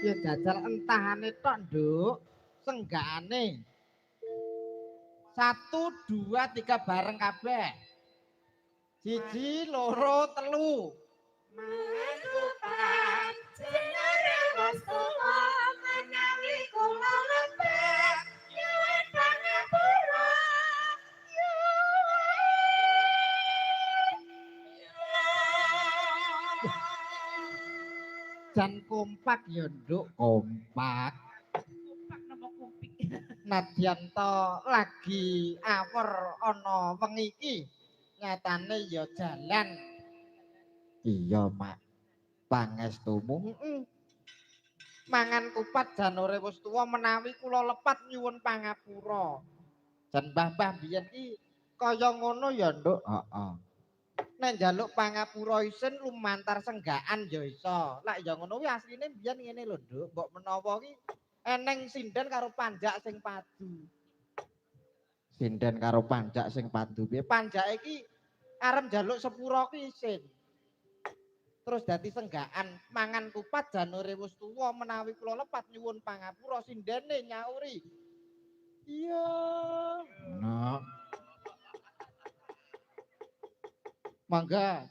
Ya jajal entahane tok, Nduk. Senggakane. 1 2 3 bareng kabeh. 1 2 3. Mangan kupat jenenge wis tuwa menawi kula lepat nyuwun pangapura. Jan kompak ya, Nduk, kompak. Kompak napa kompik? Nadyan to lagi awor ana wengi iki, nyatane ya jalan. Iya, Mak. Pangestumu. Heeh. Mangan kupat janure wis tuwa menawi kula lepat nyuwun pangapura. Jan mbah-mbah biyen ki kaya ngono ya, Nduk. Heeh. Nek njaluk pangapura isin lumantar senggakan ya iso. Lak ya ngono kuwi asline biyen ngene lho, Nduk. Mbok menawa ki eneng sinden karo panjak sing padu. Sinden karo panjak sing padu piye? Panjake ki arep njaluk sepura ki isin. Terus dadi senggakan mangan kupat janure wis tuwa menawi kula lepat nyuwun pangapura sindene nyauri. Iya. Nah. Mangga.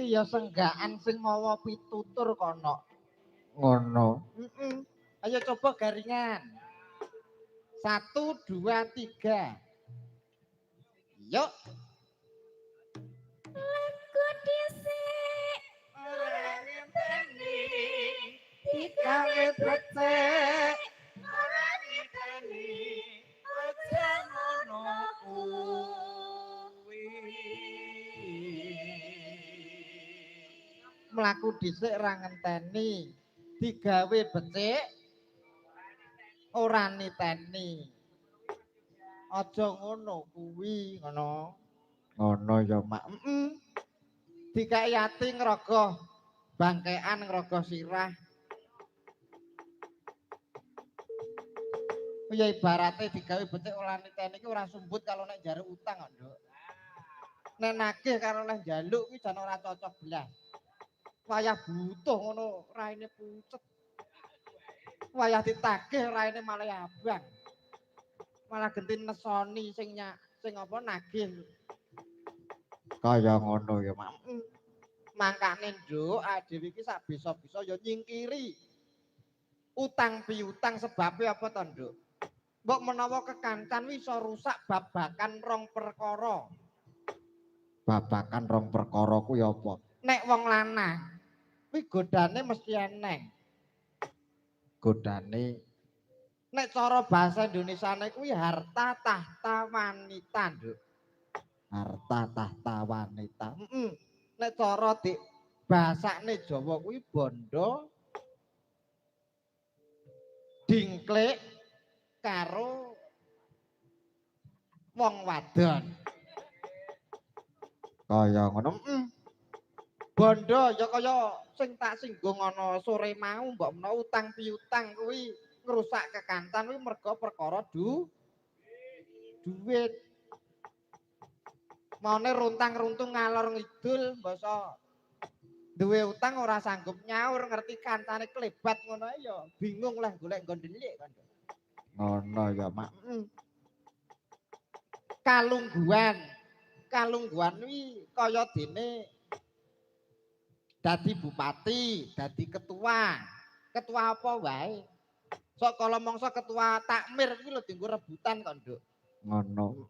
Ya senggakan sing mawa pitutur kono. Ngono. Heeh. Ayo coba garingan. 1 2 3. Yuk. Laku dhisik ora ngenteni digawe becik ora ngenteni aja ngono kuwi. Mlaku dhisik ra ngenteni digawe becik ora niteni. Aja ngono kuwi ngono. Ngono ya, Mak. Heeh. Dikai ati ngrogoh bangkean ngrogoh sirah. Ya ibarate digawe becik ora niteni iki ora sumbut kalau nek njaluk utang kok, Nduk. Nek nagih karo leh njaluk kuwi jan ora cocok blas. Wayah butuh ngono raine pucet. Wayah ditagih raine malah abang. Malah genti nesoni sing sing apa nagih. Kaya ngono ya, Mak. Mangkane, Nduk, dhewe iki sak bisa-bisa ya nyingkiri utang piutang sebabe apa to, Nduk? Mbok menawa kekancan wi iso rusak babakan rong perkara. Babakan rong perkara kuwi apa? Nek wong lanang kuwi godane mesti eneng. Godane nek cara bahasa Indonesiane kuwi harta tahta wanita, Nduk. Harta tahta wanita. Heeh. Nek cara di bahasane Jawa kuwi bondo dingklik karo wong wadon. Kaya ngono. Bondo ya kaya sing tak singgung ana sore mau mbok menawa utang piutang kuwi ngrusak kekancan kuwi mergo perkara duit. Maune runtang-runtung ngalor ngidul basa duwe utang ora sanggup nyaur ngerti kancane klebat ngono ae ya bingung lah golek nggon ndelik kan. Ngono ya, Mak. Kalungguhan. Kalungguhan kuwi kaya dene dadi bupati, dadi ketua. Ketua apa wae? Sok kala mangsa ketua takmir kuwi lho dienggo rebutan kok, Nduk. Ngono.